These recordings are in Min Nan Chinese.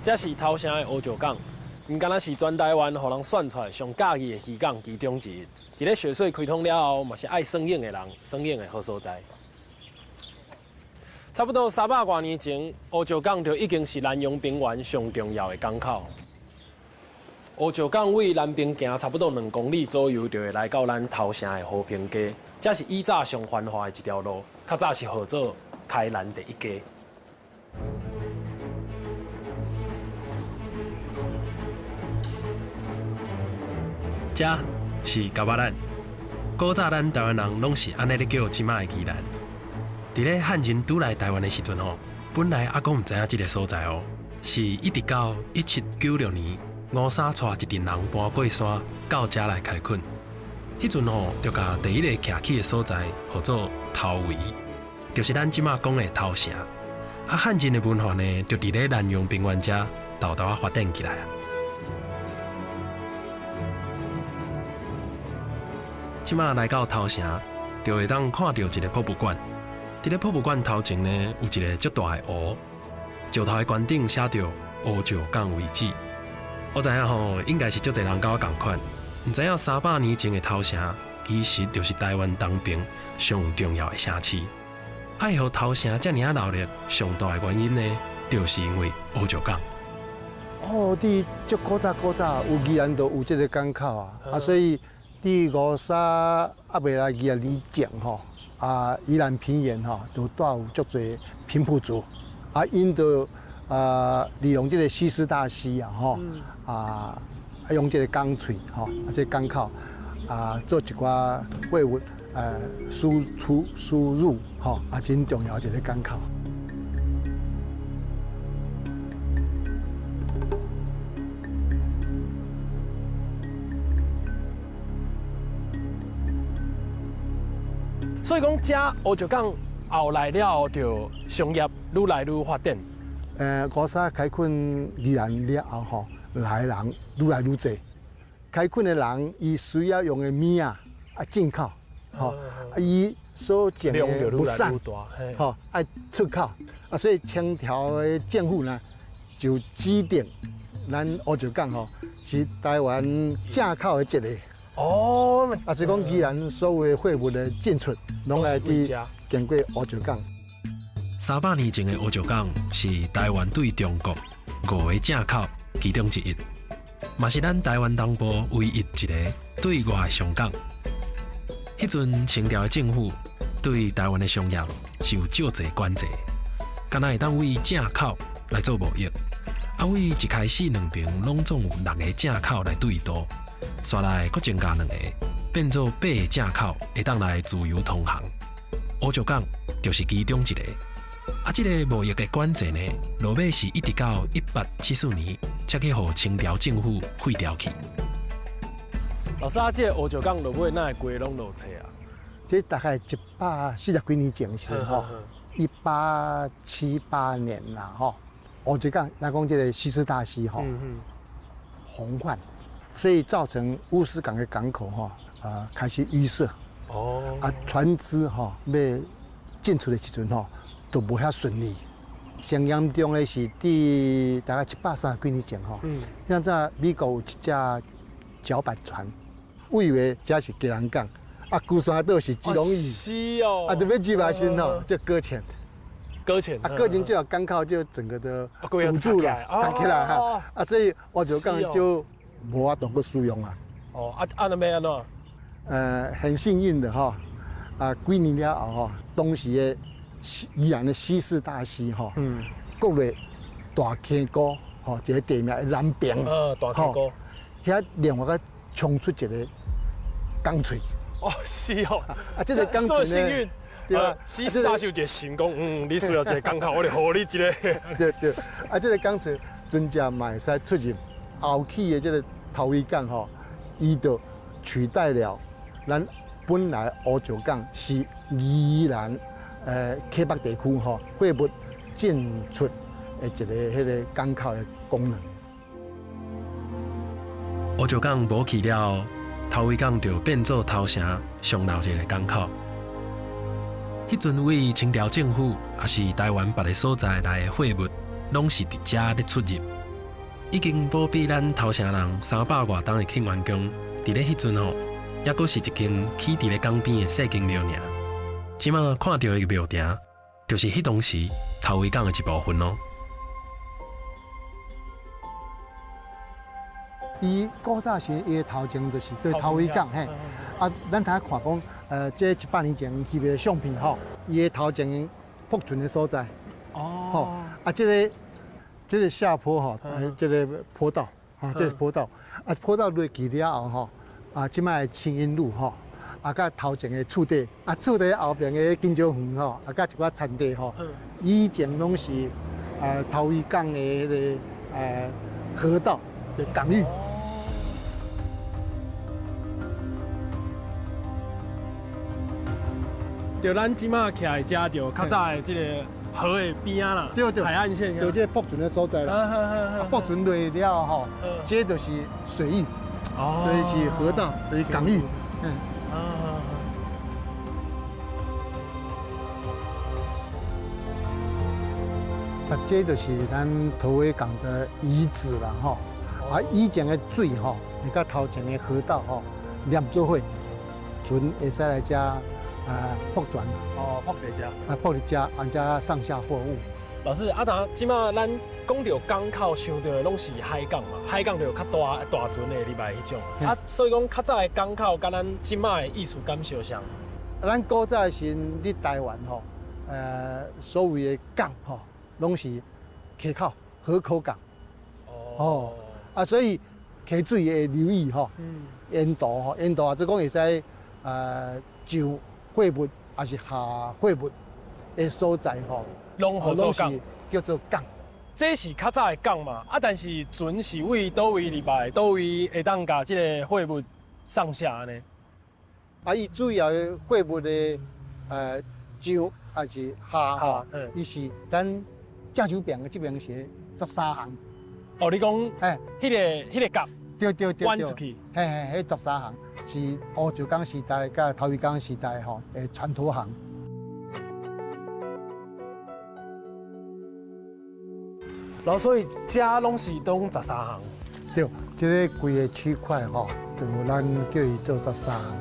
這是頭城的烏石港，毋敢若是全台灣予人選出來上佮意的漁港其中之一。佇咧雪隧開通了後，嘛是愛耍湧的人耍湧的好所在。差不多300外年前，烏石港就已經是南陽平原上重要的港口。烏石港位南邊行差不多2公里左右，就會來到咱頭城的和平街。這是以早上繁華的一條路，較早是號做開蘭第一街。這是甲仔蘭，古早咱台灣人攏是按呢咧叫這擺的宜蘭。佇咧漢人拄來台灣的時陣吼，本來猶閣毋知影這个所在哦，是一直到1796年，吳三帶一陣人搬過山到遮來開墾。彼陣吼，就共第一个徛起的所在號做頭圍，就是咱這擺講的頭城。啊，漢人的文化呢，就佇咧南陽平原遮沓沓仔發展起來啊。這擺來到頭城，就會當看著一个博物館。佇咧博物館頭前呢，有一个足大的湖，石頭的懸頂寫著烏石港遺址。我知影吼，應該是足濟人佮我仝款，毋知影300年前的頭城，其實就是台灣東爿上重要的城市。愛予頭城遮爾仔鬧熱，上大的原因呢，就是因為烏石港。哦，佇足古早古早有宜蘭就有這个港口啊，啊，所以佇吳三猶未來宜蘭以前吼。啊，宜蘭平原吼，都帶有足濟平埔族，啊，𪜶就啊利用這个西施大溪啊，吼，啊，用這个港喙吼，啊，這个港口啊，做一寡貨物輸出輸入吼，啊，真重要一个港口。所以講，遮烏石港後來了後，就商業愈來愈發展。吳三開墾宜蘭了後吼，來的人愈來愈濟。開墾的人，伊需要用的物仔啊進口，吼，啊伊所種的物產，吼愛出口，啊所以清朝的政府呢，就指定咱烏石港吼是台灣正口的一个。哦，啊是講宜蘭所有的貨物的進出，攏愛佇經過烏石港。300年前的烏石港是台灣對中國五个正口其中之一，嘛是咱台灣東部唯一一个對外的商港。彼陣清朝的政府對台灣的商業是有足濟管制，敢若會當為正口來做貿易，啊，為一開始兩爿攏總有六个正口來對渡。煞來閣增加兩个，變做八个正口，會當來自由通航。烏石港就是其中一个。啊，這个貿易的管制呢，落尾是一直到1874年，才去予清朝政府廢掉去。老師啊，這个烏石港落尾哪會規个攏落冊啊？這大概140幾年前時吼，1878年啦吼，烏石港，咱講這个西施大溪吼，洪泛。所以造成烏石港的港口吼，啊開始淤塞，哦，啊船隻吼欲進出的時陣吼，都無遐順利。上嚴重的是佇大概130幾年前吼，遐早美國有一隻腳板船，以為這是基隆港，啊龜山島是基隆嶼，是哦，啊就欲入來時吼就擱淺，擱淺，啊擱淺之後港口就整個都堵住了，堵起來哈，啊所以烏石港就無法度閣使用啊！哦，啊啊，那欲按怎？很幸運的哈，啊，幾年了後吼，當時的宜蘭的西勢大溪吼，國內大坑溝吼，一个地名的南爿，大坑溝，遐另外閣衝出一个港喙。哦，是哦，啊，這个港喙呢，對啊，西勢大溪有一个神講，你需要一个港口，我就予你一个。對對，啊，這个港喙真正嘛會使出入。後起的這个頭圍港吼，伊就取代了咱本來烏石港是宜蘭客北地區吼貨物進出的一个彼个港口的功能。烏石港無去了，頭圍港就變做頭城上鬧熱的港口。彼陣為清朝政府，抑是台灣別个所在來的貨物，攏是佇遮咧出入。已經無比咱頭城人三百外冬的慶元宮，佇咧彼陣吼，猶閣是一間起佇咧港邊的細間廟爾。這馬看著的廟埕，就是彼當時頭尾港的一部分囉。伊古早時伊的頭前就是對頭尾港嘿，啊，咱頭看講，這一百年前翕的相片吼，伊的頭前泊船的所在，哦，啊，這個下坡吼，這個坡道，哈，這個坡道，啊，坡道落去了後吼，啊，這擺的清音路吼，啊，佮頭前的厝地，啊，厝地後邊的金蕉園吼，啊，佮一寡田地吼，以前攏是頭尾港的彼個河道，就港域。就咱這馬徛佇遮，就較早的這個河的邊仔啦，對對，海岸線，就這個泊船的所在啦。啊，泊船落了後，這就是水域，就是河道，就是港域。嗯。啊，這就是咱頭尾港的遺址啦，吼。啊，以前的水吼，會佮頭前的河道吼連做伙，船會使來遮。啊，泊船哦，泊佇遮啊，泊佇遮，按遮上下貨物。老師，啊，但這馬咱講著港口，想著的攏是海港嘛，海港就有較大大船的入來彼種。啊，所以講較早的港口，佮咱這馬的意思敢相像？咱古早時佇台灣吼，所謂的港吼，攏是溪口、河口港。哦。啊，所以溪水的流域吼，沿途吼，沿途啊，這講會使上貨物抑是下貨物的所在吼，攏號做港，叫做港。這是較早的港嘛？啊，但是船是位佗位入來，佗位會當共這個貨物上下呢？啊，伊主要的貨物的上抑是下吼，伊是咱正手邊的這邊是十三行。哦，你講，欸，彼個角，對對對，彎出去，嘿嘿，彼十三行是烏石港時代佮頭尾港時代吼的船頭行。老所以遮攏是當十三行。對，這個規個區塊吼，就咱叫伊做十三行。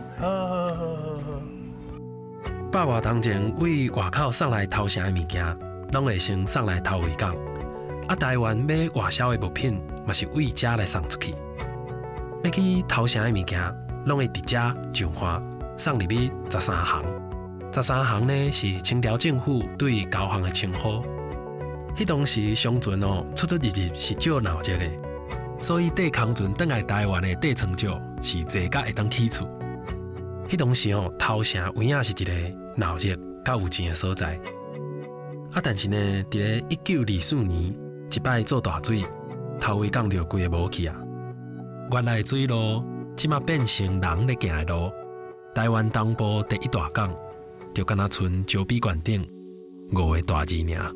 百外冬前，對外口送來頭城的物件，攏會先送來頭尾港。啊，台灣欲外銷的物品，嘛是對遮來送出去。欲去頭城的物件，攏會佇遮上岸，送入去十三行。十三行呢，是清朝政府對高雄的稱呼。彼當時商船哦，出出入入是少鬧熱的，所以趯空船轉來台灣的底艙少，是濟甲會當起厝。彼當時哦，頭城有影是一個鬧熱佮有錢的所在。啊，但是呢，佇咧1924年，一擺做大水，頭尾港就規个無去啊。原來水路，這馬變成人咧行的路。台灣東部第一大港，就敢若賰石筆懸頂五个大字爾。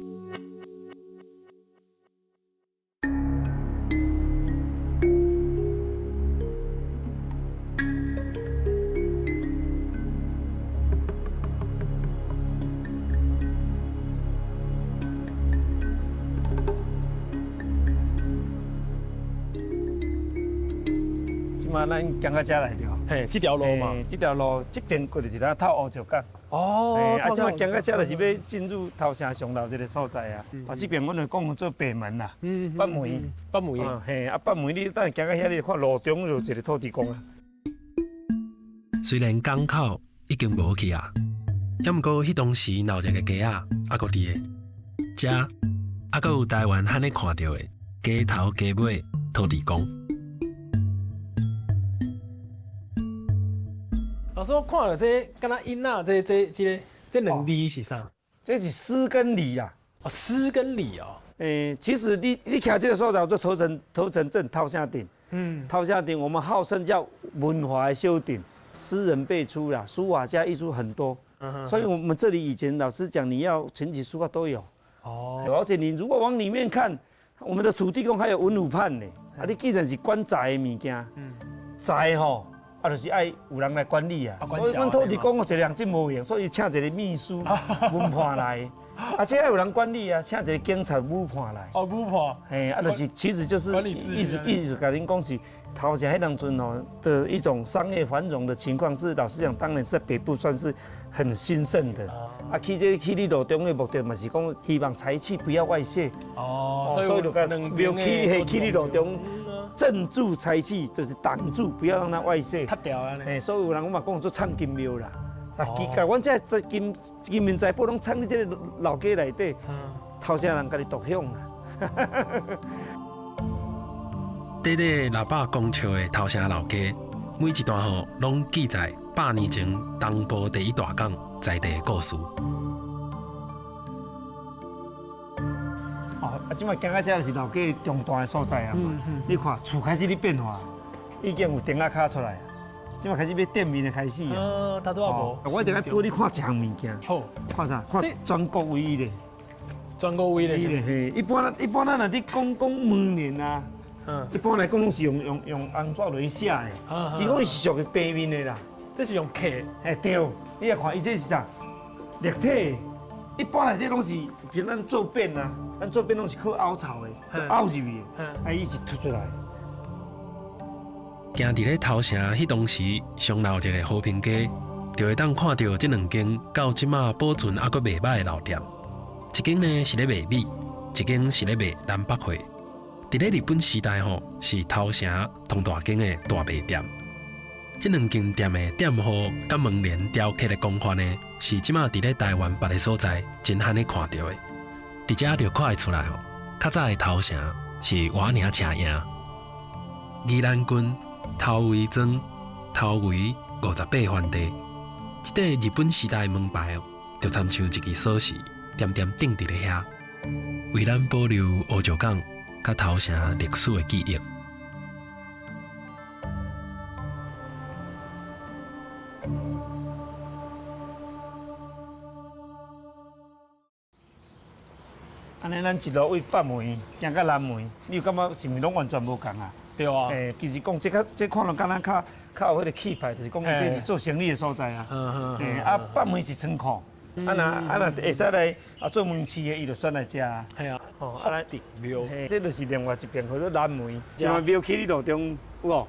這馬咱行到遮來著，嘿，這條路嘛，這條路這邊過就是咱透烏石港。哦，啊，這馬行到遮就是欲進入頭城上樓這個所在啊。啊，這邊阮會講做北門啦，北門，北門。嘿，啊，北門你等下行到遐，你看路中就有一個土地公啊。雖然港口已經無去啊，猶毋過彼當時鬧熱的街仔猶閣佇咧，遮猶閣有台灣罕咧看著的街頭街尾土地公。老師，我看著這敢若囡仔，這兩字是啥？這是詩跟禮啊。哦，詩跟禮哦。欸，其實你徛這個所在叫做頭城鎮頭城鎮。嗯。頭城鎮，我們號稱叫文化的小鎮，詩人輩出啦，書法家藝術很多。所以我們這裡以前老師講，你要琴棋書畫都有。哦。而且你如果往裡面看，我們的土地公還有文武判呢。啊，你既然是管財的物件，財吼。啊，就是愛有人來管理啊，所以阮土地公一個人真無閒，所以請一個秘書文判來。啊，這愛有人管理啊，請一個警察武判來。哦，武判。嘿，啊，就是其實就是意思意思，共恁講是頭前彼當陣吼的一種商業繁榮的情況，是老實講，當年在北部算是很興盛的。啊，起這起佇路中的目的嘛是講希望財氣不要外泄。哦，所以就共廟起起佇路中，鎮住財氣，就是擋住，不要讓它外泄。塌掉啊！嘿，所以有人講嘛講做藏金廟啦。啊，其實阮這這金金銀財寶攏藏佇這个老街內底，頭城人家己獨享啦。短短600公尺的頭城老街，每一段吼攏記載100年前東部第一大港在地的故事。哦，啊，這擺行到這是老街中段的所在啊。你看厝開始咧變化，已經有燈仔跤出來。這擺開始欲店面的開始啊！哦，頭拄仔無。我一定愛帶你看一項物件。好，看啥？看全國唯一的。全國唯一的。嘿，一般一般咱若咧講講門聯啊，一般來講攏是用用用紅紙來寫的。伊講伊是屬於平面的啦。這是用刻。嘿，對，你來看，伊這是啥？立體。一般來這攏是，比如咱做匾啊，咱做匾攏是靠凹槽的，凹入去的，啊，伊是凸出來。行佇咧頭城，彼當時上鬧熱的和平街，就會當看著這兩間到這馬保存猶閣袂䆀的老店。一間呢是咧賣米，一間是咧賣南北貨。佇咧日本時代吼，是頭城同大間的大賣店。這兩間店的店號佮門簾雕刻的工法呢，是這馬佇咧台灣別个所在真罕咧看著的。佇遮就看會出來吼，較早的頭城是偌爾車贏。宜蘭郡頭圍莊頭圍58番地，這塊日本時代的門牌哦，就親像一支鎖匙，點點釘佇咧遐，為咱保留烏石港佮頭城歷史的記憶。按呢，咱一路對北門行到南門，你有感覺是毋是攏完全無仝啊？對啊。欸，其實講這較這看落敢若較較有彼個氣派，就是講這是做生意的所在啊。欸，啊，北門是倉庫，啊若啊若會使來啊做門市的，伊就選來遮。係啊。哦，啊來廟。這就是另外一邊叫做南門，這廟起佇路中有無？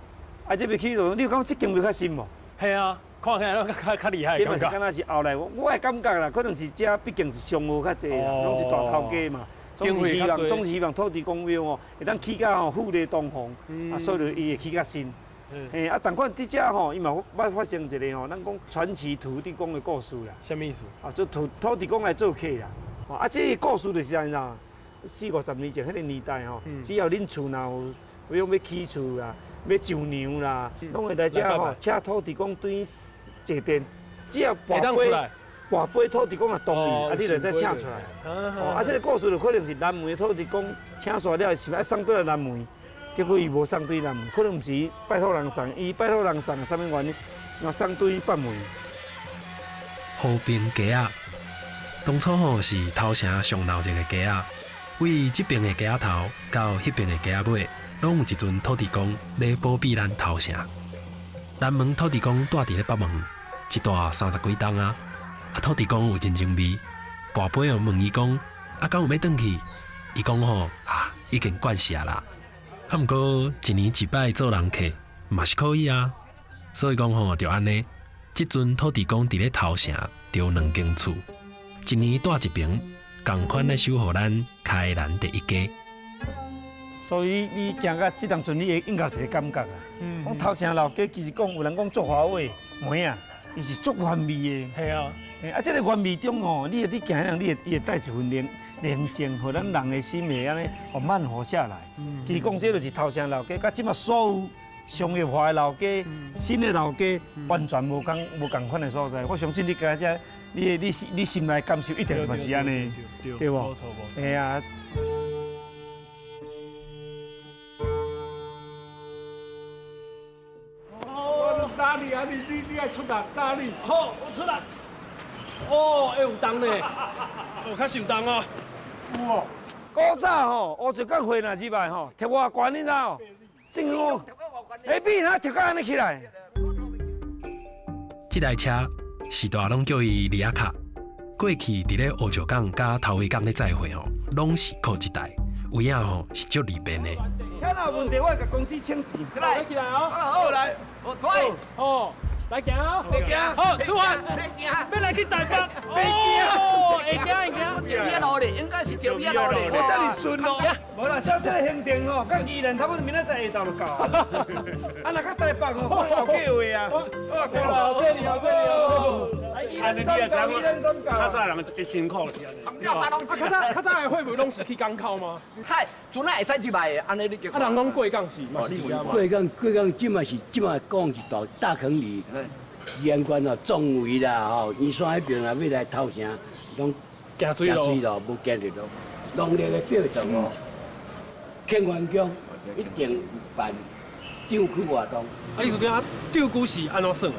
啊，這邊起路中，你有感覺這間廟較新無？係啊，看起來攏較較厲害。這嘛是敢若是後來，我的感覺啦，可能是這畢竟是商號較濟啦，攏是大頭家嘛。總是希望，總是希望土地公廟吼，會當起甲吼富麗堂皇，啊，所以就伊會起較新。嘿，啊，同款佇遮吼，伊嘛捌發生一个吼，咱講傳奇土地公的故事啦。啥物意思？啊，做土土地公來做客啦。啊，這个故事就是按怎？四五十年前彼个年代吼，只要恁厝若有欲欲起厝啦，欲上娘啦，攏會來遮吼，請土地公轉坐殿，只要跋杯。跋杯土地公若同意，啊，你就再請出來。哦，啊，這个故事就可能是南門的土地公請煞了，是欲送轉來南門，結果伊無送轉南門，可能毋是拜託人送，伊拜託人送，啥物原因？若送轉北門。和平街仔，當初吼是頭城上鬧熱的街仔，對這邊的街仔頭到彼邊的街仔尾，攏有一尊土地公咧保庇咱頭城。南門土地公蹛佇咧北門，一蹛三十幾冬啊。啊，土地公有真情味，跋杯哦問伊講，啊，敢有欲轉去？伊講吼啊，已經慣勢啦。啊，毋過一年一擺做人客嘛是可以啊。所以講吼，就按呢，這尊土地公佇咧頭城就有兩間厝，一年蹛一爿，仝款咧守護咱開蘭第一街。所以你你行到這當陣，你會應該有一個感覺啊。講頭城老街其實講有人講足華美，袂啊，伊是足原味的。係啊。啊，這个原味中吼，你你行人，你會伊會帶一份寧寧靜，予咱人的心會按呢，予慢活下來。其實講這就是頭城老街，佮這馬所有商業化的老街、新的老街，完全無仝無仝款的所在。我相信你行這，你你你心內感受一定嘛是按呢，對無？無錯無錯。嘿啊。哦，哪裡啊？你你你愛出力哪裡？好，我出力。哦，會有重呢，有較受重哦。有哦。古早吼，烏石港花若入來吼，貼偌懸你知無？政府，欸，比哪貼到按呢起來？這台車時大攏叫伊李仔卡，過去佇咧烏石港佮頭溪港咧載貨吼，攏是靠這台，位仔吼是足利便的。車若有問題，我會共公司請錢。來起來哦！好來，我推。哦，來行哦！會行。好，出發。會行。欲來去台北。袂驚。會驚會驚。我石尾路咧，應該是石尾路咧。我這爾順咯。無啦，照這個行程吼，到宜蘭差不多明仔載下晝就到。啊，若到台北吼，可能有計劃啊。好，謝你，好謝你哦。宜蘭站到，宜蘭站到。較早人真辛苦。啊，較早較早的貨物攏是去港口嗎？嗨，船仔會使入來的，按呢你叫。啊，人講過港是嘛是這過港過港，這馬是這馬講是大大坑里，鹽關哦，壯圍啦吼，宜山彼邊啊，欲來頭城，攏行水路，無行陸路。農曆的八月十五，慶元宮一定有辦釣龜活動。啊，你說啊，釣龜是按怎算啊？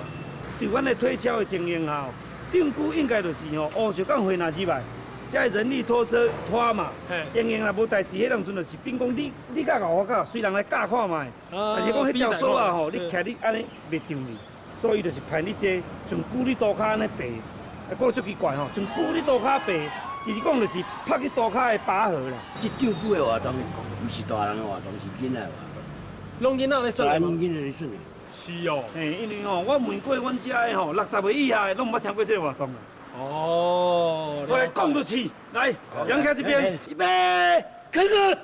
就阮的推敲的經驗吼，釣龜應該就是吼，烏石港貨若入來，才人力拖車拖嘛。營營若無代誌，彼當陣就是變講你你較𠢕我較𠢕，隨人來教看覓。但是講彼條索仔吼，你徛你按呢袂著去，所以就是派你這像龜佇塗跤按呢爬，啊，閣足奇怪吼，像龜佇塗跤爬。其實講就是拍去塗跤的拔河啦。這釣龜的活動，毋是大人的活動，是囡仔的活動。攏囡仔咧耍。全囡仔咧耍。是哦。嘿，因為吼，我問過阮遮的吼，60歲以下的攏毋捌聽過這個活動啦。哦。我來講就試，來，踮徛這邊，預備，開始，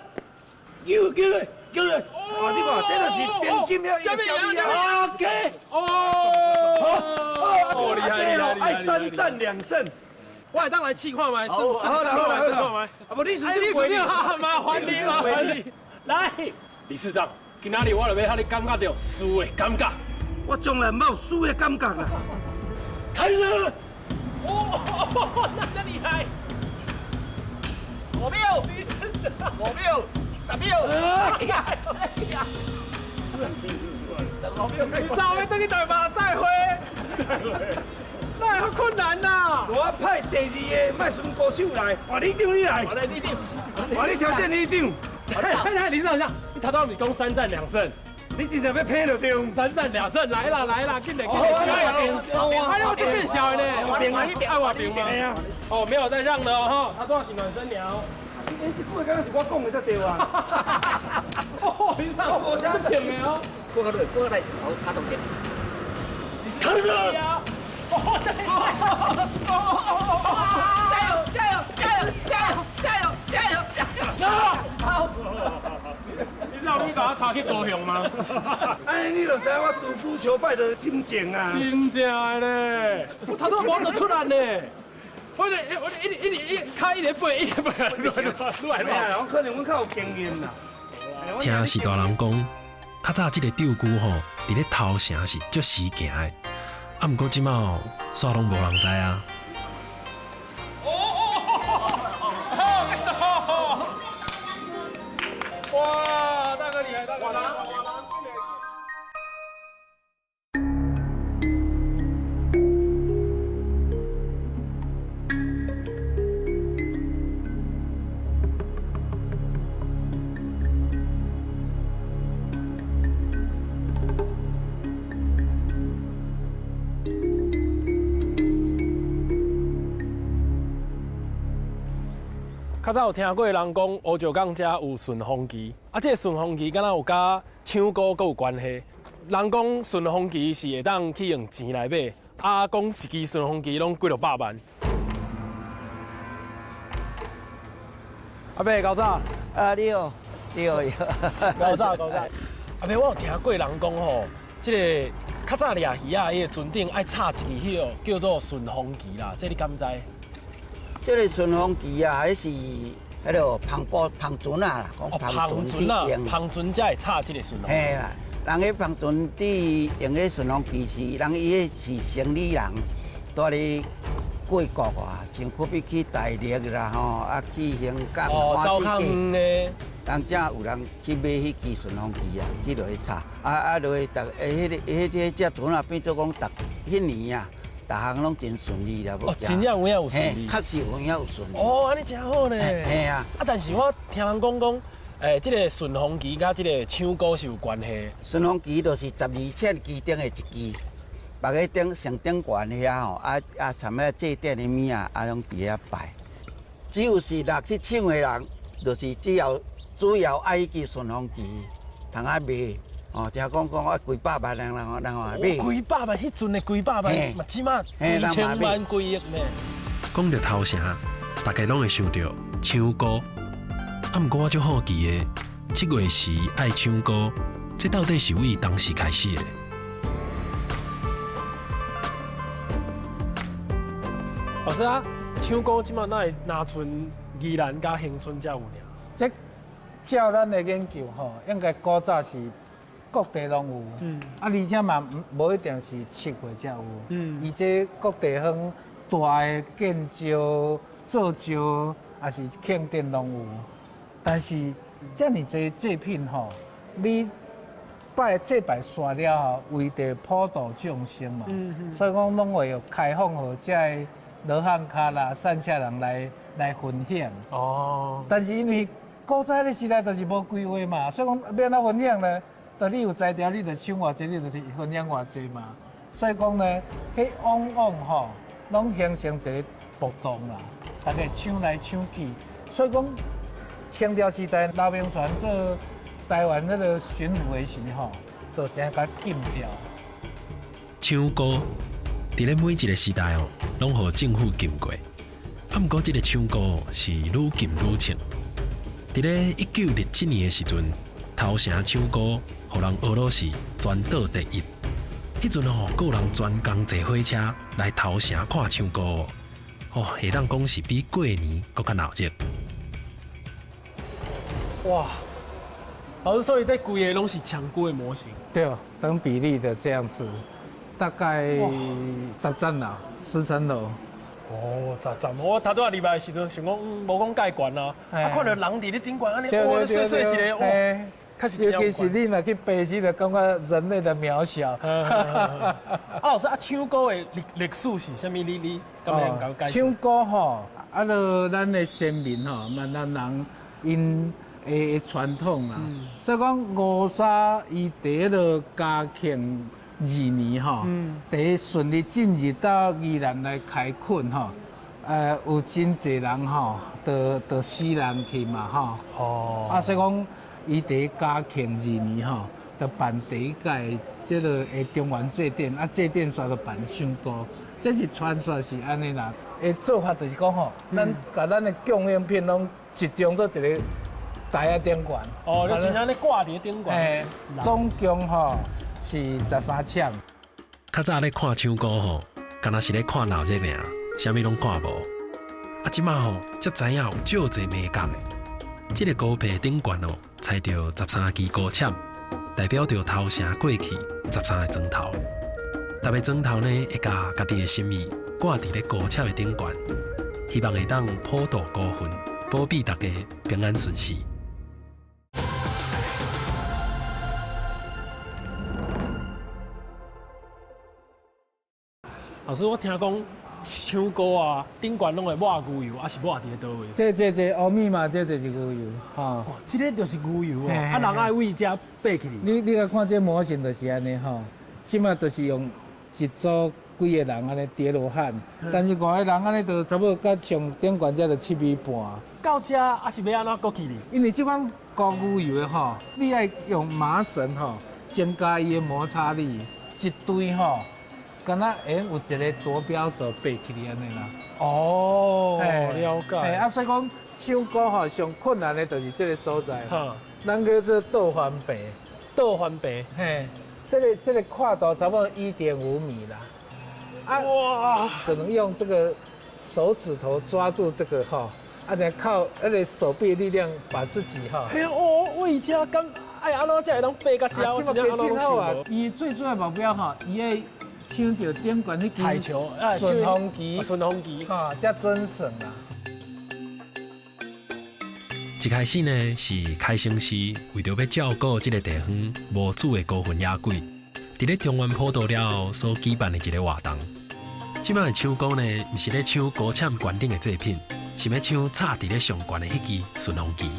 叫叫來，叫來。哦，你看，這就是邊金了，這邊啊，OK。哦。好，厲害厲害，愛三戰兩勝。我會當來試看覓，好啦好啦好啦，啊無你輸，你輸了，麻煩你麻煩你，來，理事長，今仔日我就欲予你感覺著輸的感覺。我從來無輸的感覺啦。開始。哦，那真厲害。5秒，5秒，10秒，哎呀，哎呀，5秒，你稍微等去台北再會，再會。那會困難吶！我派第二个麥順高手來，換里長你來，我來里長，換你挑戰里長。來來，理事長，你頭拄毋是講三戰兩勝？你真正欲拼就對。三戰兩勝，來啦來啦，緊來緊來！哎，我這變小的呢，愛我平嗎？哦，沒有再讓了哦，他都要洗暖身鳥。哎，這句話敢若是我講的才對啊！哦，理事長，我啥錢的哦？過來過來，好，卡動點。開始。加油！加油！加油！加油！加油！加油！加油！好。你知道你把他拖去高雄嗎？哎，你就知我獨孤求敗的心情啊！真正的咧，我頭拄無就出來呢。我咧，我一直一直一開一直背，一直背，來來。我可能我較有經驗啦。聽序大人講，較早這個釣龜吼，佇咧頭城是足時行的。啊，毋過這馬煞攏無人知啊。哇，大哥厲害，大哥！較早有聽過人講，烏石港遮有順風旗，啊，這個順風旗敢若有佮唱歌閣有關係。人講順風旗是會當去用錢來買，啊，講一支順風旗攏幾落百萬。阿伯，較早。啊，你好，你好，你好。較早，較早。阿伯，我有聽過人講吼，這個較早掠魚仔，彼个船頂愛插一支彼个叫做順風旗啦，這你敢知？這個順風旗啊，彼是彼个帆布帆船啊啦，講帆船佇用。帆船才會插這個順風。嘿啦，人彼帆船佇用彼順風旗是，人伊彼是生理人，蹛咧過國啊，像好比去大陸啦吼，啊去香港、看世界，人才有人去買彼支順風旗啊，去落去插，啊落去逐，彼个彼這隻船啊變做講逐彼年啊。逐項攏真順利啦，哦，真正有影有順利，確實有影有順利。哦，按呢真好呢。嘿啊。啊，但是我聽人講講，這個順風旗佮這個唱歌是有關係。順風旗就是12扇其中的一支，別个頂上頂懸遐吼，啊啊，參遐祭典的物仔，啊，攏佇遐拜。只有是落去搶的人，就是只要主要愛彼支順風旗，通啊賣。哦，聽講講啊，幾百萬人人人嘛買。幾百萬，彼陣的幾百萬，嘛這馬幾千萬、幾億呢。講著頭城，大家攏會想著搶孤。啊，毋過我足好奇的，7月時愛搶孤，這到底是為當時開始的？老師啊，搶孤這馬哪會若賰宜蘭佮恆春才有爾？這照咱的研究吼，應該古早是各地攏有，啊，而且嘛無一定是7月才有。伊這各地方大的建醮、做醮，抑是慶典攏有。但是遮爾濟祭品吼，你拜祭拜煞了後，為著普度眾生嘛，所以講攏會有開放予遮个羅漢跤啦、散赤人來分享。哦。但是因為古早的時代就是無規劃嘛，所以講欲按怎分享呢？就你有才調，你就搶偌濟，你就分享偌濟嘛。所以講呢，彼往往吼，攏形成一个暴動啦，大家搶來搶去。所以講，清朝時代劉銘傳做台灣彼个巡撫的時吼，就成共禁掉。搶孤佇咧每一个時代哦，攏予政府禁過。啊，毋過這个搶孤是愈禁愈衝。佇咧1967年的時陣，頭城搶孤，予人俄羅是全島第一。彼陣哦，閣有人專工坐火車來頭城看搶孤，哦，會當講是比過年閣較鬧熱。哇！老師，所以這規个攏是搶孤的模型。對，等比例的這樣子，大概十層樓、10層樓。哦，十層。我頭拄仔入來的時陣，想講無講蓋懸啊，啊，看著人佇咧頂懸按呢，哇，細細一个，哇，確實尤其是你若去爬起，就感覺人類的渺小。啊，老師啊，搶孤的歷史是啥物？你敢會當共解釋？搶孤吼，啊，著咱的先民吼，閩南人𪜶的傳統啦。所以講吳沙伊佇彼个嘉慶2年吼，佇順利進入到宜蘭來開墾吼，有真濟人吼，都死人去嘛吼。哦。啊，所以講，伊佇嘉慶二年吼，就辦第一屆這个的中元祭典，啊，祭典煞就辦搶孤，這是傳說是按呢啦。的做法就是講吼，咱共咱的供應品攏集中做一个台仔頂懸。哦，你真正咧掛佇頂懸。總共吼是13尺。較早咧看搶孤吼，敢若是咧看鬧熱爾，啥物攏看無。啊，這馬吼才知影有足濟眉角的。這个孤皮頂懸哦，採著13支孤籤，代表著頭城過去13个莊頭。逐个莊頭呢，會共家己的心意掛佇咧孤籤的頂懸，希望會當普渡孤魂，保庇大家平安順遂。老師，我聽講搶孤啊，頂懸攏會抹牛油，抑是抹佇咧佗位？這烏米嘛，這就是牛油，吼。哦，這个就是牛油哦，啊，人愛為遮爬起去。你來看這模型就是按呢吼，這馬就是用一組幾个人按呢疊羅漢，但是5个人按呢就差不多佮上頂懸這就7米半。到遮抑是欲按怎閣起哩？因為這款膏牛油的吼，你愛用麻繩吼增加伊的摩擦力，一堆吼。敢若會用有一个奪標手爬起來按呢啦。哦，了解。啊，所以講搶孤吼上困難的就是這个所在。咱叫做倒翻爬。倒翻爬。嘿，這个跨度差不多1.5米啦。啊，哇！只能用這個手指頭抓住這個吼，啊，再靠彼个手臂力量把自己吼。嘿哦，為遮敢愛按怎才會當爬到遮？我真正按怎攏想無。伊最主要目標吼，伊愛搶著頂懸彼支彩球，順風旗，順風旗，哈，才準算啦。一開始呢，是開成寺為著欲照顧這个地方無主的孤魂野鬼，佇咧中元普渡了後所舉辦的一个活動。這擺的搶孤呢，毋是咧搶孤籤懸頂的祭品，是欲搶插佇咧上懸的彼支順風旗。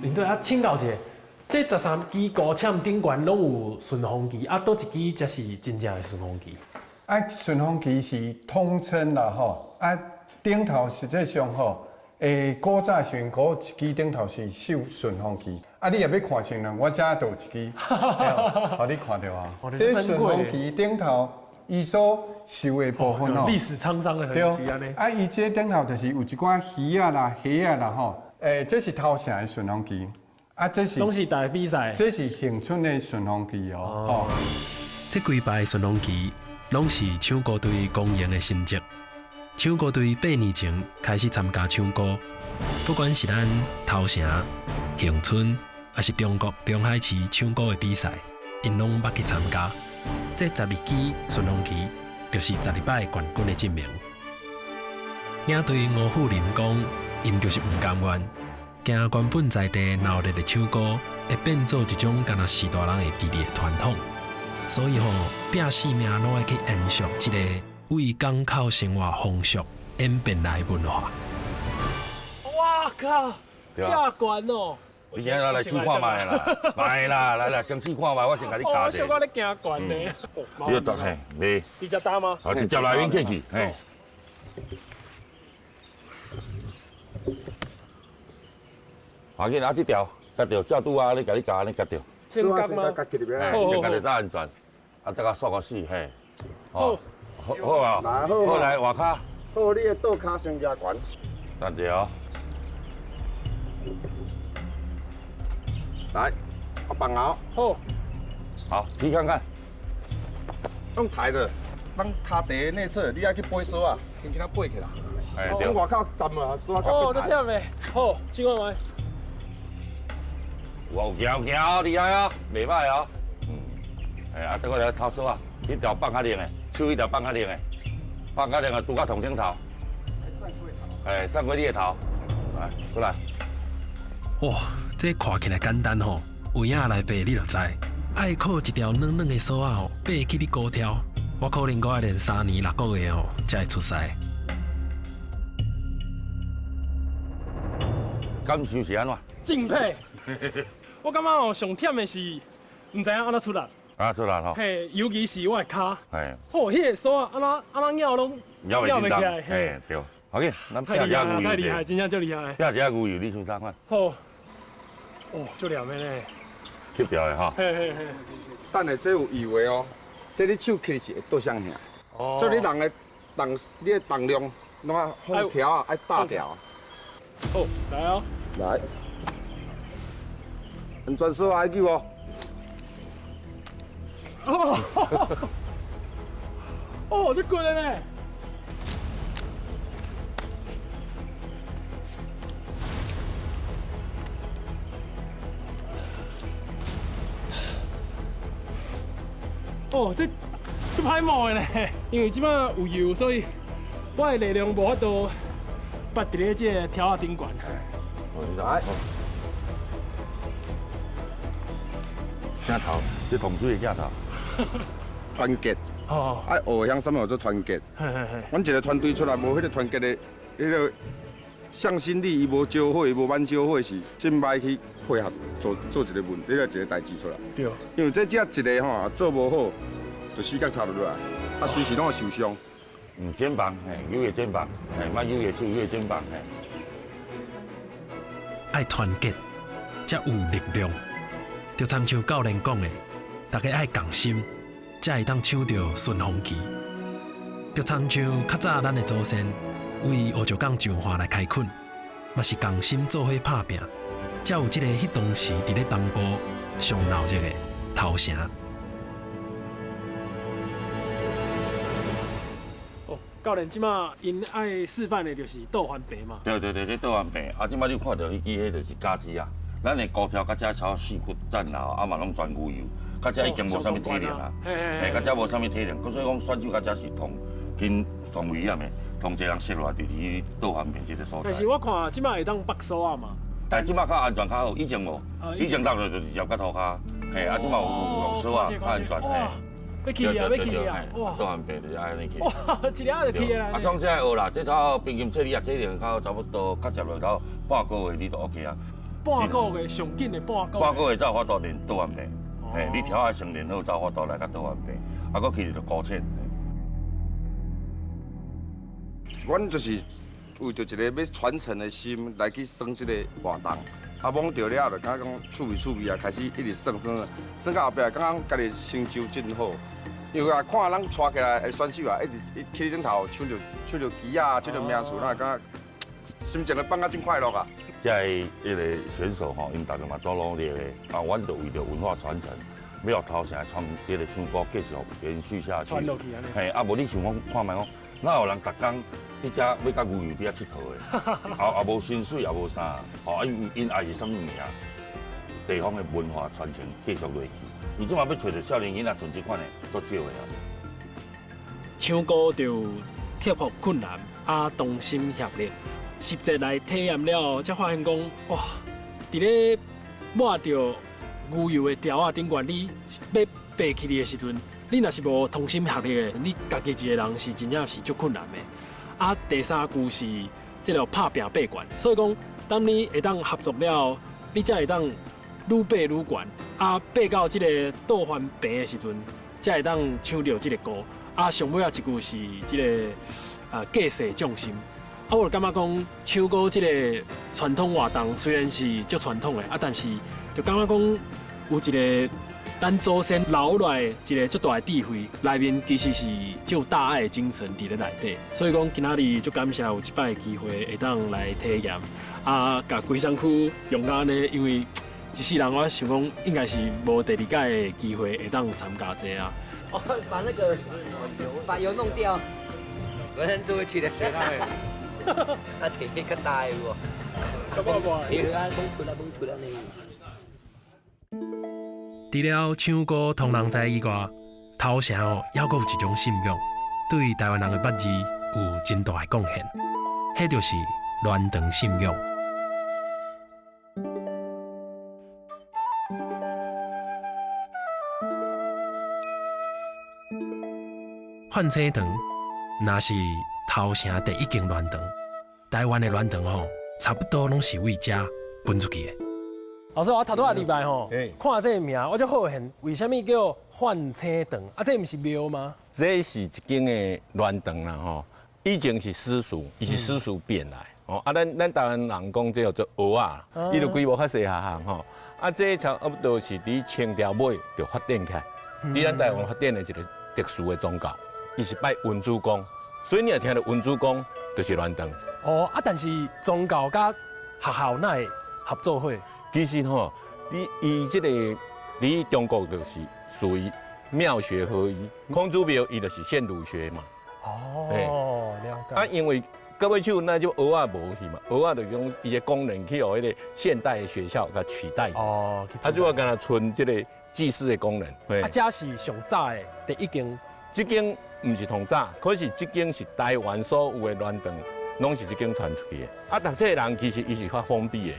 领队啊，請教一下，這13支高簽頂懸攏有順風旗，啊，佗一支才是真正的順風旗？啊，順風旗是統稱啦，吼，啊，頂頭實際上吼，古早時陣，嗰一支頂頭是繡順風旗。啊，你若欲看清啦，我遮就有一支，予你看著啊。這順風旗頂頭，伊所繡的部分吼，歷史滄桑的痕跡按呢。啊，伊這頂頭就是有一寡魚仔啦、蝦仔啦，吼。這是頭城的順風旗，啊，這是攏是大比賽。這是恆春的順風旗哦。吼，這幾排順風旗攏是搶孤隊光榮的成績。搶孤隊8年前開始參加搶孤，不管是咱頭城、恆春，抑是中國中海市搶孤的比賽，𪜶攏捌去參加。這12支順風旗，就是12擺冠軍的證明。領隊吳富林講，𪜶就是毋甘願，驚原本在地鬧熱的搶孤會變做一種敢若是大人會記得的傳統，所以吼，拼性命攏愛去延續這個為港口生活風俗演變來的文化。哇靠！這懸哦！你今仔來試看覓啦，覓啦，來來，先試看覓，我先共你教者。我小可咧驚懸呢。你就嘿，你直接打嗎？好，直接來免客氣，嘿。好緊，啊，這條，夾著，照拄仔，你共你夾，你夾著。先夾嗎？嘿，先夾著才安全。啊，這個煞個死，嘿。好，好啊，好來外跤。好，你的倒跤先舉懸。等下哦。來，我放好。好。好，提看看。用抬的，咱跤蹄內側，你愛去背索仔，輕輕仔背起來。哎，對。外口站啊，索仔。哦，這忝的。好，試看覓。有行有行，厲害哦，袂歹哦。嗯，哎啊，這個來偷索仔，彼條放較冷的，手彼條放較冷的，放較冷的拄到頭頂頭。哎，散過你的頭，來，過來。哇，這看起來簡單吼，有影來爬你就知。愛靠一條軟軟的索仔吼，爬起你高挑，我可能閣愛練3年6個月吼，才會出賽。感受是按怎？敬佩。我感覺哦，上忝的是毋知影按怎出力。啊，出力吼。嘿，尤其是我的跤。嘿。哦，彼個索仔按怎按怎拗攏拗袂起來。嘿，對。好嘅，咱拼一下牛油。太厲害，真正足厲害。拼一下牛油，你想啥款？好。哦，足黏的呢。吸掉的吼。嘿嘿嘿。等下這有油的哦，這你手起是會倒向去。哦。所以你人的重，你的重量攏愛放條啊，愛搭條。好，來哦。來。安全索愛救哦。哦。哦，這骨力呢？哦，這這歹摸的呢，因為這擺有油，所以我的力量無法度拔佇咧這個條仔頂懸。來，鏡頭，這糖水的鏡頭。團結，哦，愛學曉啥物叫做團結。阮一個團隊出來，無彼個團結的，彼個向心力，伊無招火，伊無挽招火，是真歹去配合做做一個問，彼個一個代誌出來。對。因為這只一個吼做無好，就死角插落來，啊隨時攏會受傷。嗯，肩膀，嘿，扭個肩膀，嘿，莫扭個手，扭個肩膀，嘿。愛團結，才有力量。就親像教練講的，大家愛仝心，才會當搶著順風旗。就親像較早咱的祖先為烏石港上岸來開墾，嘛是仝心做伙拍拚，才有這個彼當時佇咧東部上鬧熱的頭城。哦，教練，這馬𪜶愛示範的就是倒翻爬嘛？對對對，這倒翻爬。啊，這馬你看著彼支，彼就是假肢啊。咱的高挑，佮這超四骨戰老，啊嘛攏全牛油，佮這已經無啥物體能啊。嘿，佮這無啥物體能，所以講選手佮這是同跟同危險的，同濟人摔落來就是去倒翻爬這個所在。但是我看這馬會當縛索仔嘛？但這馬較安全較好，以前無，以前落落就直接佮塗跤，嘿，啊這馬有用索仔較安全，嘿。欲起啊，欲起啊！哇，倒翻爬就是按呢起。哇，一下就起來。啊，爽這學啦，這頭平均體力啊，體能較差不多，較接落頭半個月你就 OK 啊。半個月上緊的半個月。半個月才有法度練倒彎爬，嘿，你條仔先練好，才有法度來共倒彎爬，啊，閣去就高淺。阮就是為著一個欲傳承的心來去耍這個活動，啊，摸著了後就感覺講趣味趣味啊，開始一直耍耍，耍到後壁感覺家己成就真好。因為啊，看人帶起來的選手啊，一直一去頂頭搶著搶著旗仔，搶著名次，咱會感覺心情會放甲真快樂啊！這个彼个選手吼，𪜶逐家嘛足努力的，啊，阮就為著文化傳承，欲予頭城的傳彼个唱歌繼續延續下去。嘿，啊，無你想講看覓講，哪有人逐工佇遮欲佮牛油佇遐𨑨迌的？也無薪水，也無啥，吼，啊，𪜶愛是啥物物件？地方的文化傳承繼續落去。伊這馬欲揣著少年囡仔像這款的，足少的啊。唱歌就克服困難，啊，同心協力，實際來體驗了後，才發現講，哇，佇咧抹著牛油的條仔頂懸，你欲爬起來的時陣，你若是無同心協力的，你家己一個人是真正是足困難的。啊，第三句是這個拍拚爬懸，所以講，當你會當合作了後，你才會當愈爬愈懸。啊，爬到這個倒翻平的時陣，才會當唱著這個歌。啊，上尾仔一句是這個啊，濟世眾心。啊，我就感覺講，唱歌這個傳統活動雖然是足傳統的，啊，但是就感覺講有一個咱祖先留落來一個足大的智慧，內面其實是足有大愛的精神佇咧內底。所以講，今仔日足感謝有這擺的機會會當來體驗，啊，共規身軀用甲按呢，因為一世人我想講應該是無第二擺的機會會當參加這啊。哦，把那個把油弄掉，我先做起來。啊，摕較大的有無？摕啊，猛出來，猛出來呢。除了唱歌通人知以外，頭城哦，猶閣有一種信仰，對台灣人的八字有真大的貢獻，彼就是鸞堂信仰。梵星堂若是頭城第一間鸞堂，台灣的鸞堂吼，差不多攏是為遮分出去的。老師，我頭拄仔禮拜吼，看這個名，我才好奇，為啥物叫梵星堂？啊，這毋是廟嗎？這是一間的鸞堂啦吼，以前是私塾，伊是私塾變來。哦，啊，咱台灣人講這叫做蚵仔，伊就規模較細下項吼。啊，這差不多是佇清朝尾就發展起來，佇咱台灣發展的一個特殊的宗教，伊是拜文主公，所以你若聽著文主公，就是鸞堂。哦，啊，但是宗教佮學校哪會合做伙？其實吼，佇伊這個佇中國就是屬於廟學合一，孔子廟伊就是獻儒學嘛。哦，了解。啊，因為到尾手那就蚵仔無去嘛，蚵仔就用伊的功能去予彼個現代的學校共取代。哦，啊，主要干焦賰這個祭祀的功能。啊，這是上早的第一間。這間毋是上早，可是這間是台灣所有的鸞堂，攏是這間傳出去的。啊，讀冊的人其實伊是較封閉的。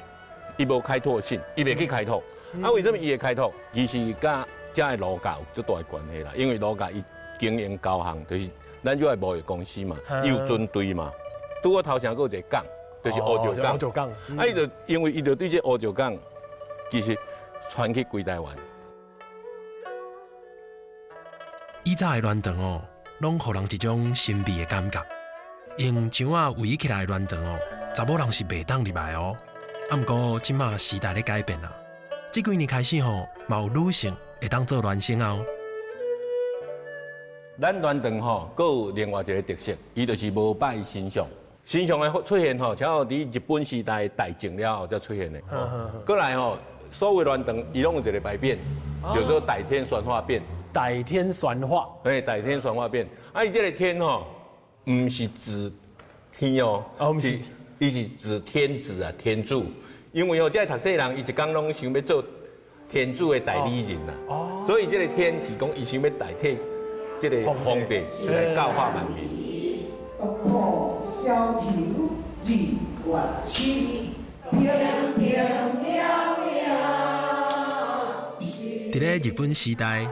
伊無開拓性，伊袂去開拓。啊，為啥物伊會開拓？其實佮遮的儒家有足大的關係啦。因為儒家伊經營交行，就是咱這個貿易公司嘛，伊有船隊嘛。拄好頭城閣有一個港，就是烏石港。烏石港。啊，伊就因為伊就對這烏石港，其實傳去規台灣。以早的鸞堂哦，攏予人一種神秘的感覺。用牆仔圍起來的鸞堂哦，查某人是袂當入來哦。啊，毋過這馬時代咧改變啊，這幾年開始吼，嘛有女性會當做鸞生哦。咱鸞堂吼，閣有另外一個特色，伊就是無拜神像。神像的出現吼，差不多佇日本時代大正了後才出現的。閣來吼，所有鸞堂伊攏有一個牌匾，叫做代天宣化匾。代天宣化。嘿，代天宣化匾。啊，伊這個天吼，毋是指天哦，毋是，伊是指天子啊，天主。因為吼，這個讀冊人，伊一工攏想欲做天主的代理人啦。哦。所以這個天是講，伊想欲代替這個皇帝來教化萬民。獨可消愁日月星，平平渺渺。佇咧日本時代，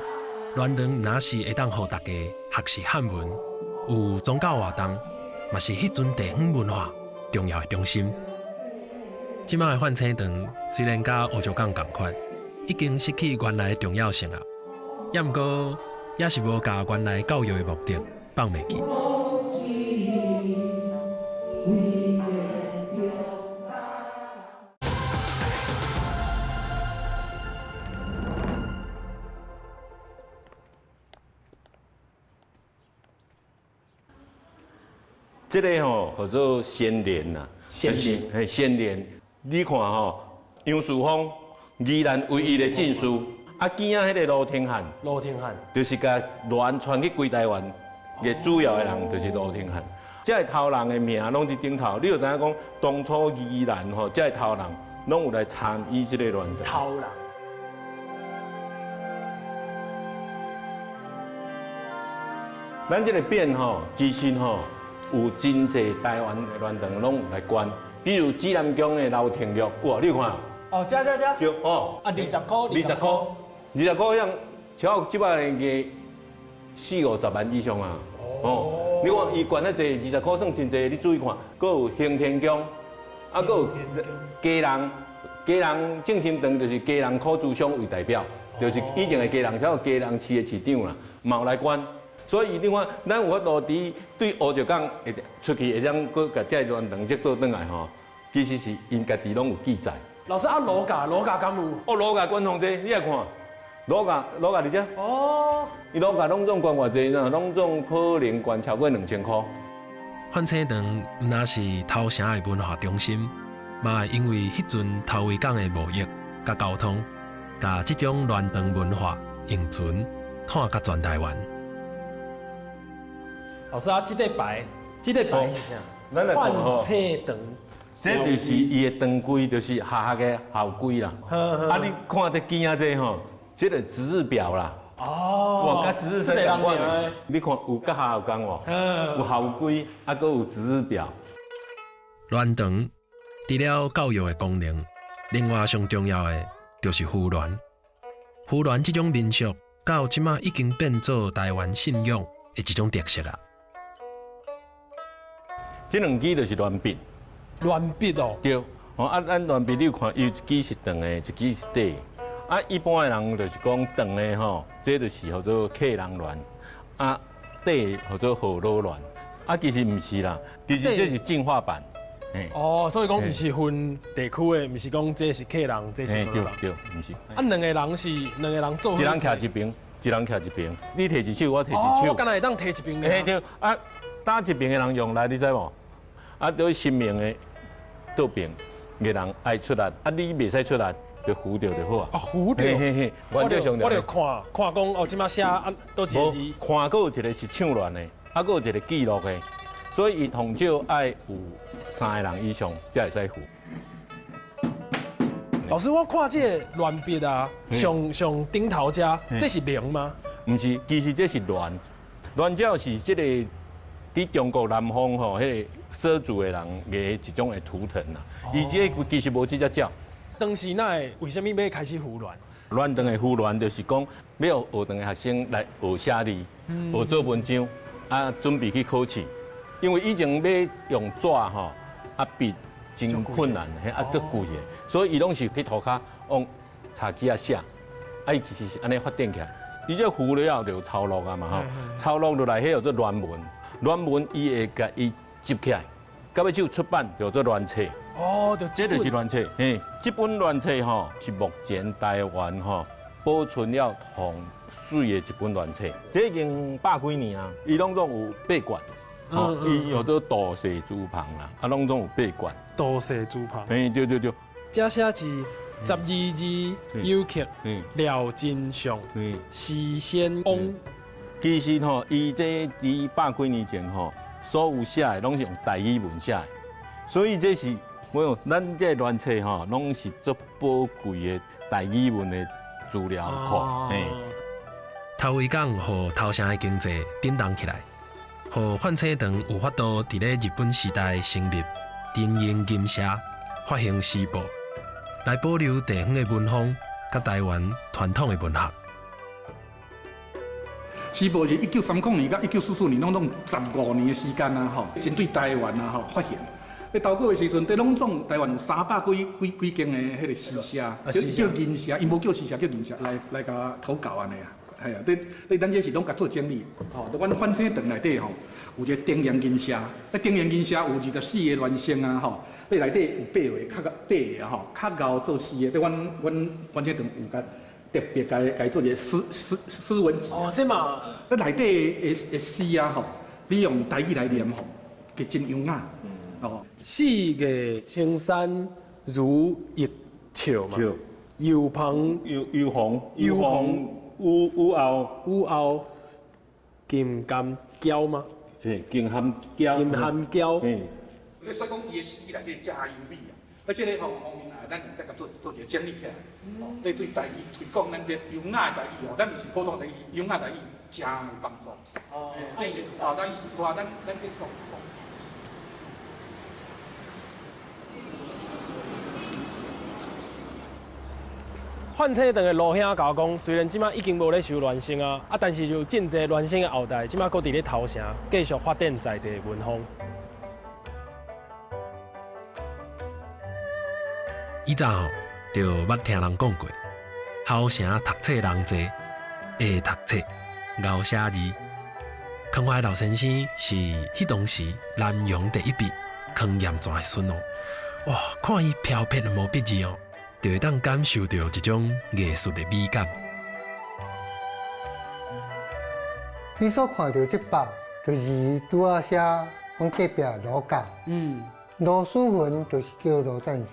鸞堂若是會當予大家學習漢文，有宗教活動，嘛是彼陣地方文化重要的中心。這擺的範青堂雖然佮烏石港仝款，已經失去原來的重要性啊，也毋過也是無共原來教育的目的放袂記。這个吼叫做先連啦，先連，嘿，先連。你看吼，楊樹峰，宜蘭唯一的進士，啊，囝仔彼个盧廷漢，盧廷漢，就是共鸞傳去規台灣的主要的人，就是盧廷漢。這个頭人的名攏佇頂頭，你就知影講，當初宜蘭吼，這个頭人攏有來參與這個鸞堂。頭人。咱這個匾吼，其實吼有真濟台灣的鸞堂攏有來捐，比如指南宮的劉廷玉，有，你有看？哦，這這這。對哦。啊，20箍，20箍，20箍像超這擺個四五十萬以上啊。哦。你看伊捐遐濟，20箍算真濟，你注意看，閣有行天宮，啊，閣有家人，家人正心堂就是家人苦主商為代表，就是以前的家人，才有家人市的市長啦，嘛有來捐。所以你看，咱有法度佇對烏石港會出去，會當閣共這個鸞堂接倒轉來吼，其實是𪜶家己攏有記載。老師啊，羅家羅家敢有？哦，羅家捐偌濟，你來看，羅家羅家佇遮。哦。伊羅家攏總捐偌濟呢？攏總可能捐超過2000箍。範青堂毋但是頭城的文化中心，嘛會因為彼陣頭尾港的貿易佮交通，共這種鸞堂文化永存，湠甲全台灣。老師啊，這塊牌，這塊牌是啥？範青堂，這就是伊的堂規，就是學校的校規啦。啊，你看這機仔這吼，這個值日表啦。哦。哇，佮值日生仝款。你看有佮學校仝無？有校規，啊，閣有值日表。鸞堂除了教育的功能，另外上重要的就是扶鸞。扶鸞這種民俗，到這擺已經變做台灣信仰的一種特色啊。這兩支就是鸞筆，鸞筆哦，對，哦啊，咱鸞筆你有看，伊有一支是長的，一支是短的。啊，一般的人就是講長的吼，這就是叫做客人鸞，啊，短的叫做河洛鸞。啊，其實毋是啦，其實這是進化版。哦，所以講毋是分地區的，毋是講這是客人，這是對對，毋是。啊，兩個人是兩個人做。一人徛一邊，一人徛一邊，你提一手，我提一手。哦，我敢若會當提一邊的。嘿對，啊，打一邊的人用來，你知無？啊，對神明的倒邊的人愛出力，啊，你袂使出力，就扶著就好啊。啊，扶著。嘿嘿嘿，我就我就看看講哦，這擺寫啊，佗一個字。看閣有一個是唱鸞的，啊，閣有一個記錄的，所以伊通少愛有三個人以上才會使扶。老師，我看這個鸞筆啊，上上頂頭這，這是龍嗎？毋是，其實這是鸞，鸞鳥是這個佇中國南方吼，彼個畲族的人的一種的圖騰啦。伊這個其實無這隻鳥。當時哪會為啥物欲開始扶鸞？鸞堂的扶鸞就是講，欲予學堂的學生來學寫字、學做文章，啊，準備去考試。因為以前欲用紙吼，啊筆真困難，嘿啊足貴的，所以伊攏是去塗跤用柴機仔寫，啊伊其實是按呢發展起來。伊這扶了後就有抄錄啊嘛吼，抄錄落來彼叫做鸞文，鸞文伊會共伊集起來，到尾就出版叫做鸞冊。哦，就這就是鸞冊，嘿，這本鸞冊吼是目前台灣吼保存了上媠的一本鸞冊，這已經百幾年啊，伊攏總有八卷。哦，伊叫做杜氏珠旁啦，啊，攏總有八卷。杜氏珠旁。嘿，對對對。這寫是12字有刻，廖真相，時仙翁。其實吼，伊這佇百幾年前吼，所有寫的攏是用台語文寫的，所以這是我講咱這鸞冊吼，攏是足寶貴的台語文的資料庫。嘿，頭尾港予頭城的經濟振動起來。予範青堂有法度佇咧日本時代成立電影金社，發行詩報，來保留地方的文風佮台灣傳統的文學。詩報是1930年到1944年，攏總15年的時間啊，吼，針對台灣啊，吼發行。咧投稿的时阵，伫拢总台湾有三百几几几间的彼个诗社，叫叫吟社，伊无叫诗社，叫吟社来来共投稿按呢啊。系啊，你你咱这是拢共做整理，吼，阮反省堂内底吼有一个丁阳吟社，咧丁阳吟社有24个孪生啊，吼，咧内底有八个较八个吼，较𠢕做诗的，咧阮阮反省堂有共特别共共做一个诗诗诗文集。哦，这嘛，咧内底的的诗啊，吼，你用台语来念吼，其实真优雅。哦，四月青山如玉笑嘛，油芳油油红油红雨雨后雨后金甘娇吗？嘿，金含娇。金含娇。嘿。你所以讲伊的诗内底真优美啊！啊，这个方方面啊，咱会当共做做一个整理起来。哦，你对台语推广咱这优雅的台语哦，咱毋是普通台语，优雅台语真有帮助。哦，啊，咱哇，咱咱去讲。范册堂的卢兄共我讲，虽然这马已经无咧收孪生啊，啊，但是有真济孪生的后代，这马阁伫咧头城继续发展在地文风。以前吼，就捌听人讲过，头城读册人济，会读册，𠢕写字。康怀老先生是彼当时南洋第一笔康炎泉的孙哦。哇，看伊飘撇的毛笔字哦，就会当感受到一种艺术的美感。你所看到这幅，就是拄仔写讲隔壁罗家。罗书文就是叫罗赞成。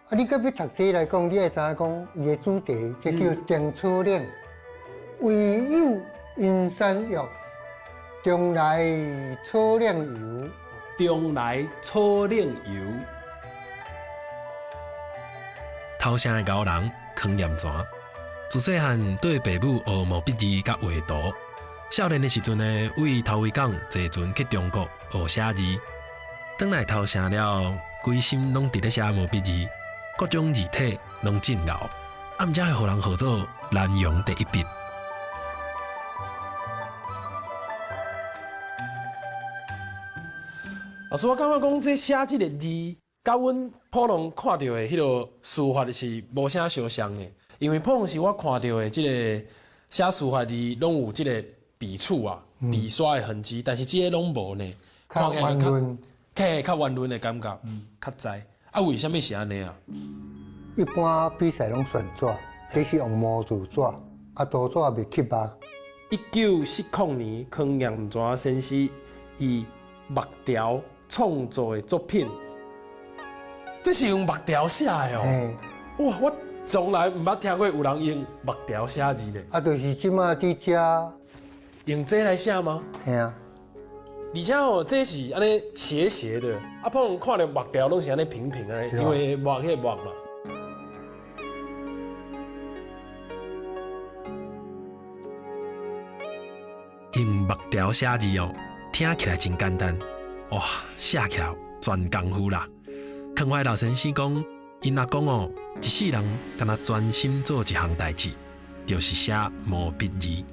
啊，你阁欲读这来讲，你爱知影讲伊的主题，这叫定草岭，唯有阴山玉，中来草岭游。中来草岭游。头城的高人康炎泉，自细汉对爸母学毛笔字佮画图。少年的时阵呢，为头尾港坐船去中国学写字。转来头城了，规心拢伫咧写毛笔字，各种字体拢真𠢕，啊，毋才会予人号做南洋第一笔。老师，我感觉讲这写这个字，佮阮普通看到的彼个书法是无啥相像的，因为普通时我看到的这个写书法字，拢有这个笔触啊、笔刷的痕迹，但是这个拢无呢，较圆润，嘿，较圆润的感觉，较知。啊，为啥物是按呢啊？一般比赛拢旋纸，这是用模具纸，啊，涂纸袂吸目。1940年，康炎泉先生以木条创作的作品，这是用木条写的哦。哇，我从来毋捌听过有人用木条写字呢。啊，就是这马伫遮用这来写吗？嘿啊。而且哦，这是按呢斜斜的，啊，普通看著木条拢是按呢平平的，因为木彼个木嘛。用木条写字哦，听起来真简单，哇，写起来全功夫啦。康怀老先生讲，𪜶阿公哦，一世人敢若专心做一项代志，就是写毛笔字。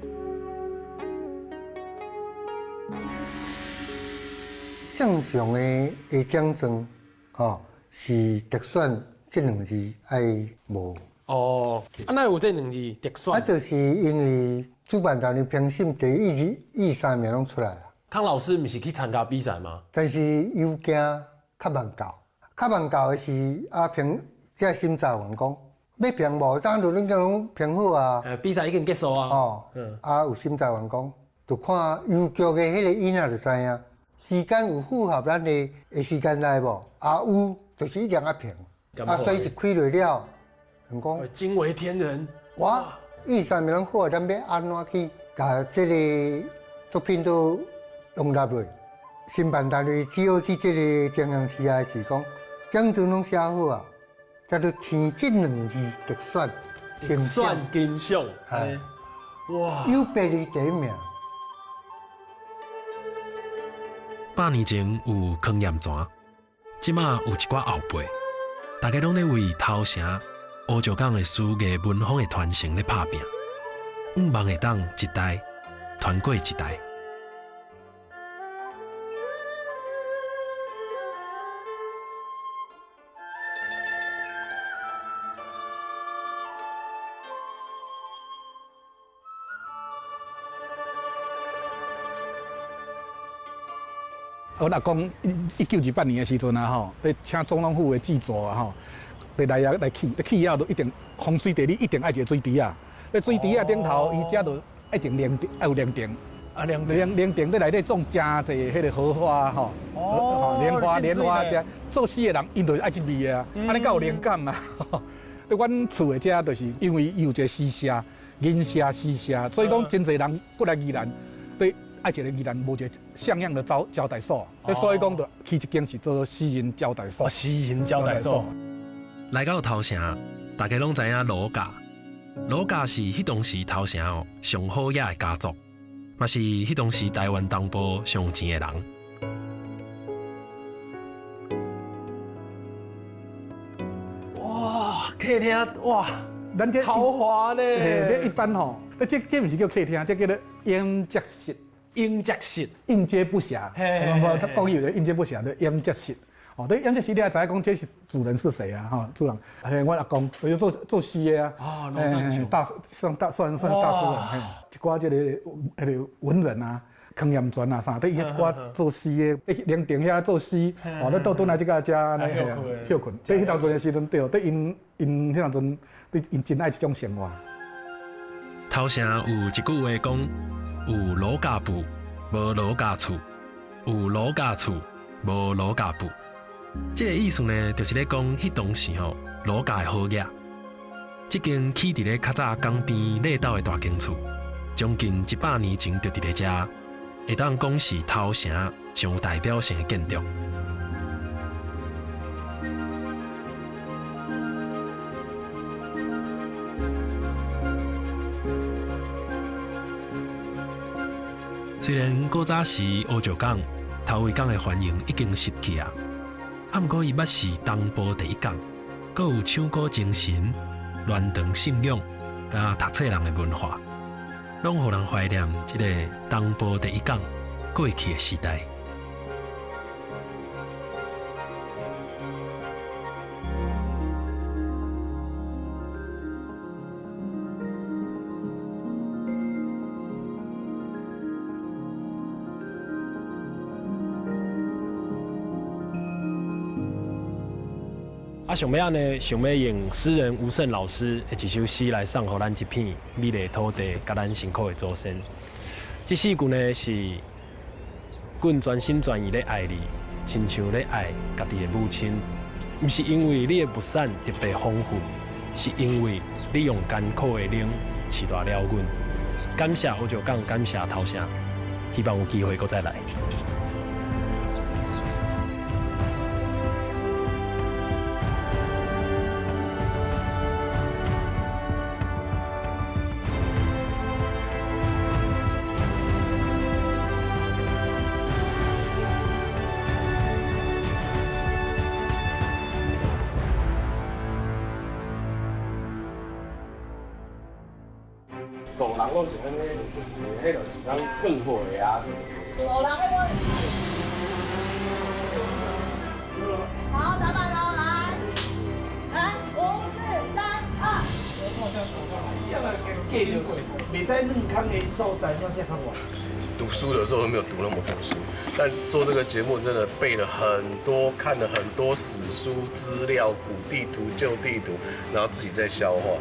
正常的的奖状，吼，是特选这两字爱无。哦，啊，哪有这两字特选？啊，就是因为主办单位评审第一、二、三名拢出来啦。康老师毋是去参加比赛吗？但是又惊较慢到，较慢到的是啊评这审查员讲欲评无，当阵恁拢评好啊。比赛已经结束啊。哦，啊有审查员讲，就看邮局的彼个音仔就知影。时间有符合咱的的时间内无？啊有，就是一定爱评。啊，所以一开落了，人讲惊为天人。哇，二三名拢好，咱欲按怎去共这个作品都容纳落？申办单位只有伫这个情形之下是讲，奖状拢写好啊，才著添这两字特选，特选金奖。哇，有别于第一名。百年前有康炎泉，这马有一寡后辈，大家拢咧为头城乌石港的书艺文风的传承咧拍拚，向望会当一代传过一代。阮阿公1928年的時陣啊吼，咧請總統府的制作啊吼，咧來遐來起，起了就一定風水地理一定愛一个水池仔，咧水池仔頂頭伊遮就一定涼亭，愛有涼亭。啊，涼涼亭佇內底種誠濟彼个荷花吼，蓮花蓮花遮做詩的人，𪜶就是愛這味的啊，按呢較有靈感啊。阮厝的遮就是因為伊有一个詩社，吟社詩社，所以講真濟人過來宜蘭，對愛一个宜蘭無一個像樣的招待所，所以講就起一間是做私人招待所。私人招待所。來到頭城，大家攏知影羅家，羅家是彼當時頭城哦上好額的家族。嘛是彼當時台灣東部上有錢的人。哇，客廳哇，咱這豪華呢？這一般吼，這毋是叫客廳，這叫做應接室。應接室，應接不暇。嘿，國語有應接不暇的應接室。哦，對，應接室你也知影講這是主人是誰啊？吼，主人，嘿，阮阿公，伊做做詩的啊。哦，大算大算算大詩人，嘿，一寡這個彼个文人啊，康炎泉啊啥，對伊一寡做詩的，佇涼亭遐做詩，哦，咧倒轉來這个遮按呢歇睏。所以彼當陣的時陣，對，對𪜶𪜶彼當陣，對𪜶真愛這種生活。頭城有一句話講：有羅家埠，無羅家厝；有羅家厝，無羅家埠。這個意思呢，就是咧講，彼當時吼羅家的好額，這間起佇咧較早江邊麗島的大間厝，將近100年前就佇咧遮，會當講是頭城上有代表性的建築。雖然古早時烏石港、頭尾港的繁榮已經失去啊。啊，毋過伊捌是東部第一港，閣有唱歌精神、巒堂信仰、佮讀冊人的文化，攏予人懷念這个東部第一港過去的時代。啊，想欲按呢，想欲用诗人吴胜老师的一首诗來送予咱這片美麗土地，佮咱辛苦的祖先。這四句呢是阮全心全意咧愛你，親像咧愛家己的母親。毋是因為你的物產特別豐富，是因為你用艱苦的奶飼大了阮。感謝烏石港，感謝頭城，希望有機會閣再來。做人攏是按呢，彼就是講過歲啊。老人好，打板囉，來，來，5、4、3、2。讀書的時候都沒有讀那麼多書，但做這個節目真的背了很多，看了很多史書資料、古地圖、舊地圖，然後自己在消化。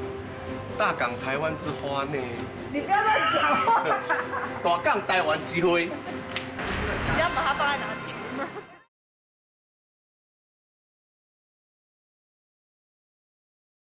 大港台灣之花呢？你不要亂講話。大港台灣之花。你要把它放在哪裡？